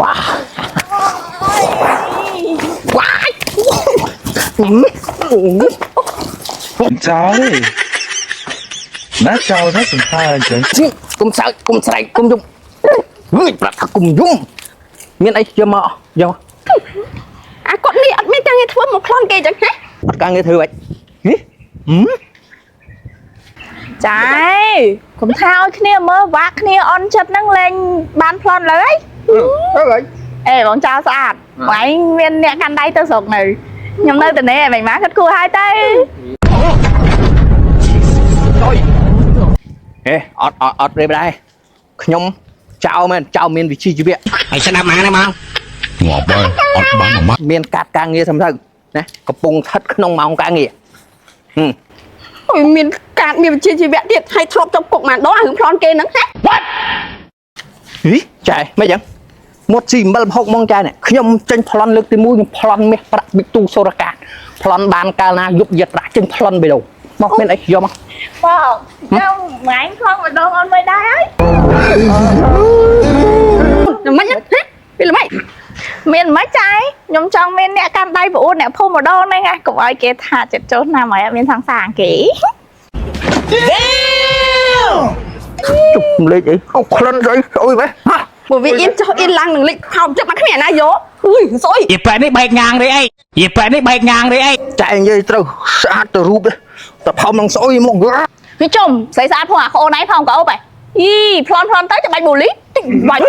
វ៉ាវ៉ាយ ចោលទេណាចោលណាសំខាន់អញ្ចឹង គុំសើចគុំស្រែកគុំយំហឺប្រាប់ថាគុំយំមានអីយកមកយក អាគាត់នេះអត់មានការងារធ្វើមកប្លន់គេចឹងហ៎ អត់ការងារធ្វើហ្មងហីហឹម ចាយកុំថាឲ្យគ្នាមើលវាក់គ្នាអន់ចិត្តហ្នឹងលែងបានប្លន់លើយ អើយ អេបងចៅស្អាតបងឯងមានអ្នកកាន់ដៃទៅស្រុកនៅខ្ញុំនៅតែនេះឯងមិនមកគាត់គួរឲ្យទៅ ហេអត់អត់អត់រៀបដែរខ្ញុំចៅមែនចៅមានវិជ្ជាជីវៈ ហើយស្ដាប់មកណាមក ងាប់ហើយអត់បានមួយម៉ាត់ មានកាត់ការងារសំទៅណាកំពុងស្ថិតក្នុងម៉ោងការងារហឹម អូយមានកាតមានវិជ្ជាជីវៈទៀតហើយធ្លាប់ជាប់គុកម្ដងអារឿងប្លន់គេហ្នឹងហ៎ ហីចែមិនអញ្ចឹងមុតស៊ីអំបិលប្រហុកហ្មងចែនេះខ្ញុំចេញប្លន់លើកទី1ខ្ញុំប្លន់មាសប្រាក់ប៊ីទូសូរកាប្លន់បានកាលណាយប់យិតប្រាក់ចេញប្លន់បេដូមកមានអីយកមក បងខ្ញុំបងឯងប្លន់ម្ដងអូនមិនដែរហើយ ល្មិចហ៎វាល្មិច មានមិនចាយខ្ញុំចង់មានអ្នកកាន់ដៃប្អូនអ្នកភូមិម្ដងហ្នឹងណាកុំឲ្យគេថាចិត្តចុះណាមកអត់មានសង្សារគេ ជុំលេខអីអូក្លិនស្អីស្អុយម៉េះហ៎ បើវាអៀនចុះអៀនឡើងនឹងលិចហោមចិត្តមកគ្មានអាណាយកអុយស្អុយ យីប៉ែនេះបែកងាងទេអីយីប៉ែនេះបែកងាងទេអី ចែនិយាយត្រូវស្អាតទៅរូបទេតែផោមនឹងស្អុយហ្មង វាជុំស្រីស្អាតផងអាក្អូនឯងផងក៏អូបឯងយីប្លន់ប្លន់ទៅចាំបាច់បូលីតិចបាច់